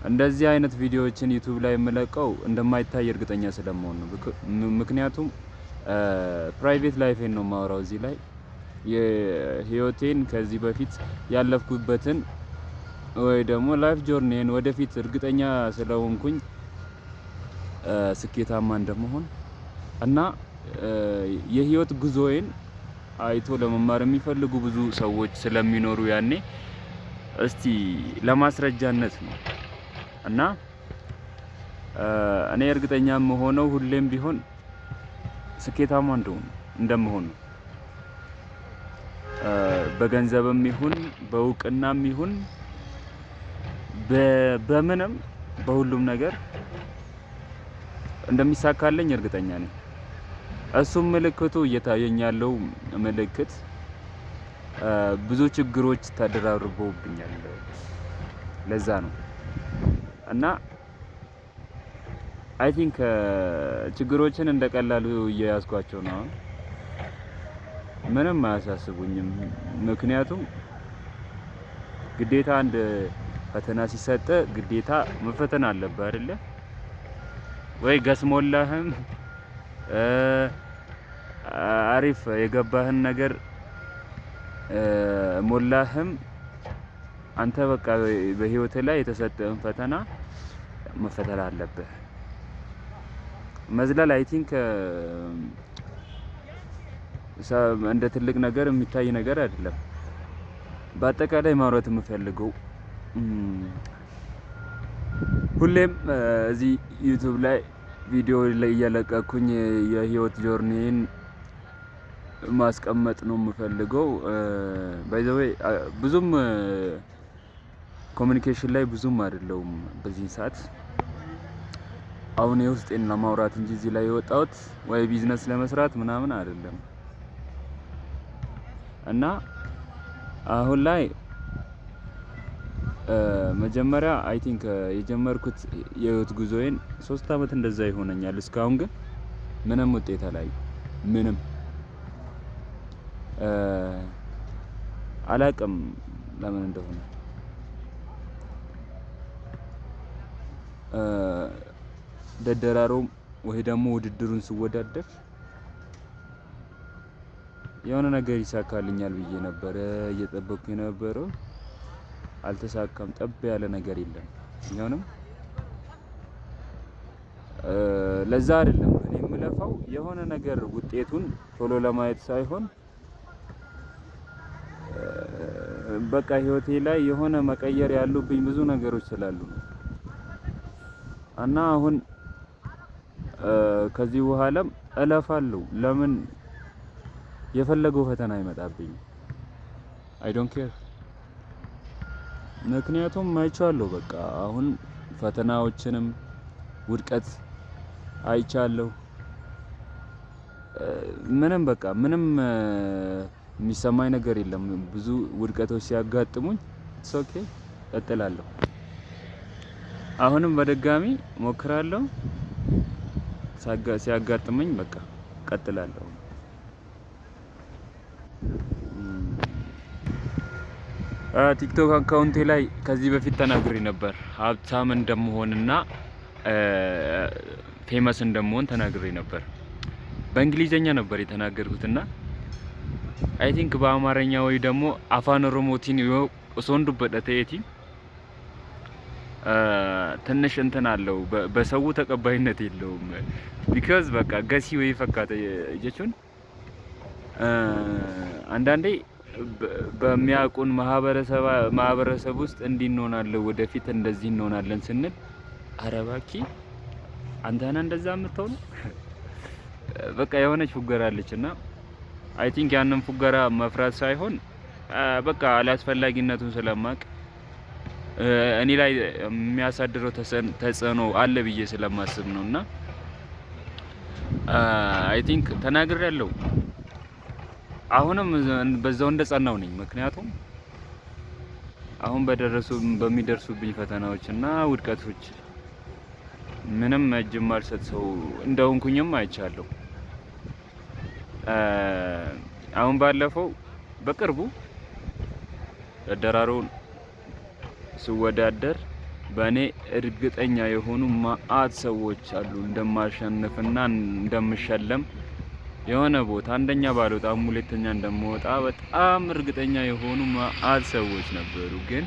እንደዚህ አይነት ቪዲዮዎችን YouTube ላይ የምለቀው እንደማይታይ እርግጠኛ ስለመሆን ነው። ምክንያቱም private life ኤን ነው የማወራው። እዚህ ላይ የህይወቴን ከዚህ በፊት ያለፍኩበትን ወይ ደግሞ life journey ን ወደፊት እርግጠኛ ስለሆንኩኝ ስኬታማ እንደመሆን እና የህይወት ጉዞዬን አይቶ ለመማር የሚፈልጉ ብዙ ሰዎች ስለሚኖሩ ያኔ እስቲ ለማስረጃነት ነው። እና እኔ እርግጠኛ የምሆነው ሁሌም ቢሆን ስኬታማ እንደምሆን ነው። በገንዘብም ይሁን፣ በእውቅናም ይሁን፣ በምንም በሁሉም ነገር እንደሚሳካልኝ እርግጠኛ ነኝ። እሱም ምልክቱ እየታየኝ ያለው ምልክት ብዙ ችግሮች ተደራርበውብኛል። ለዛ ነው። እና I think ችግሮችን እንደቀላሉ እየያዝኳቸው ነው። አሁን ምንም አያሳስቡኝም። ምክንያቱም ግዴታ አንድ ፈተና ሲሰጥ ግዴታ መፈተን አለብህ አይደለ ወይ? ገስሞላህም አሪፍ የገባህን ነገር ሞላህም አንተ በቃ በህይወትህ ላይ የተሰጠህን ፈተና መፈተን አለብህ። መዝለል I think እንደ ትልቅ ነገር የሚታይ ነገር አይደለም። በአጠቃላይ ማውራት የምፈልገው ሁሌም እዚህ YouTube ላይ ቪዲዮ ላይ እየለቀኩኝ የህይወት journey ን ማስቀመጥ ነው የምፈልገው። By the way ብዙም communication ላይ ብዙም አይደለሁም በዚህን ሰዓት። አሁን የውስጤን ለማውራት እንጂ እዚህ ላይ የወጣሁት ወይ ቢዝነስ ለመስራት ምናምን አይደለም። እና አሁን ላይ መጀመሪያ I think የጀመርኩት የህይወት ጉዞዬን 3 አመት እንደዛ ይሆነኛል። እስካሁን ግን ምንም ውጤት አላየሁም። ምንም አላቅም ለምን እንደሆነ። ደደራሮም ወይ ደግሞ ውድድሩን ስወዳደር የሆነ ነገር ይሳካልኛል ብዬ ነበረ እየጠበቅኩ የነበረው፣ አልተሳካም። ጠብ ያለ ነገር የለም። ቢሆንም ለዛ አይደለም እኔ የምለፋው፣ የሆነ ነገር ውጤቱን ቶሎ ለማየት ሳይሆን በቃ ህይወቴ ላይ የሆነ መቀየር ያሉብኝ ብዙ ነገሮች ስላሉ ነው። እና አሁን ከዚህ በኋላም እለፋለሁ። ለምን የፈለገው ፈተና አይመጣብኝም። I don't care። ምክንያቱም አይቻለሁ። በቃ አሁን ፈተናዎችንም ውድቀት አይቻለሁ። ምንም በቃ ምንም የሚሰማኝ ነገር የለም። ብዙ ውድቀቶች ሲያጋጥሙኝ it's okay፣ እቀጥላለሁ። አሁንም በድጋሚ ሞክራለሁ። ሲያጋጥመኝ በቃ እቀጥላለሁ። TikTok account ኤ ላይ ከዚህ በፊት ተናግሬ ነበር። ሀብታም እንደምሆንና famous እንደምሆን ተናግሬ ነበር። በእንግሊዘኛ ነበር የተናገርኩትና I think በአማርኛ ወይ ደግሞ Afaan Oromootiin osoon dubbadha ta'eeti ትንሽ እንትን አለው፣ በሰው ተቀባይነት የለውም። Because በቃ ገሲ ወይ fakkaata jechuun አንዳንዴ በሚያውቁን ማህበረሰብ ውስጥ እንዲህ እንሆናለን፣ ወደፊት እንደዚህ እንሆናለን ስንል ኧረ እባክህ አንተ ነህ እንደዛ የምትሆነው፣ በቃ የሆነች ፉገራ አለች። እና I think ያንን ፉገራ መፍራት ሳይሆን በቃ አላስፈላጊነቱን ስለማቅ፣ እኔ ላይ የሚያሳድረው ተጽዕኖ አለ ብዬ ስለማስብ ነው። እና I think ተናግሬያለሁ። አሁንም በዛው እንደጸናው ነኝ። ምክንያቱም አሁን በደረሱ በሚደርሱብኝ ፈተናዎች እና ውድቀቶች ምንም እጅ የማልሰጥ ሰው እንደሆንኩኝም አይቻለሁ። አሁን ባለፈው በቅርቡ ደራሮውን ስወዳደር በእኔ እርግጠኛ የሆኑ መአት ሰዎች አሉ፣ እንደማሸንፍና እንደምሸለም፣ የሆነ ቦታ አንደኛ ባልወጣም ሁለተኛ እንደምወጣ በጣም እርግጠኛ የሆኑ መአት ሰዎች ነበሩ። ግን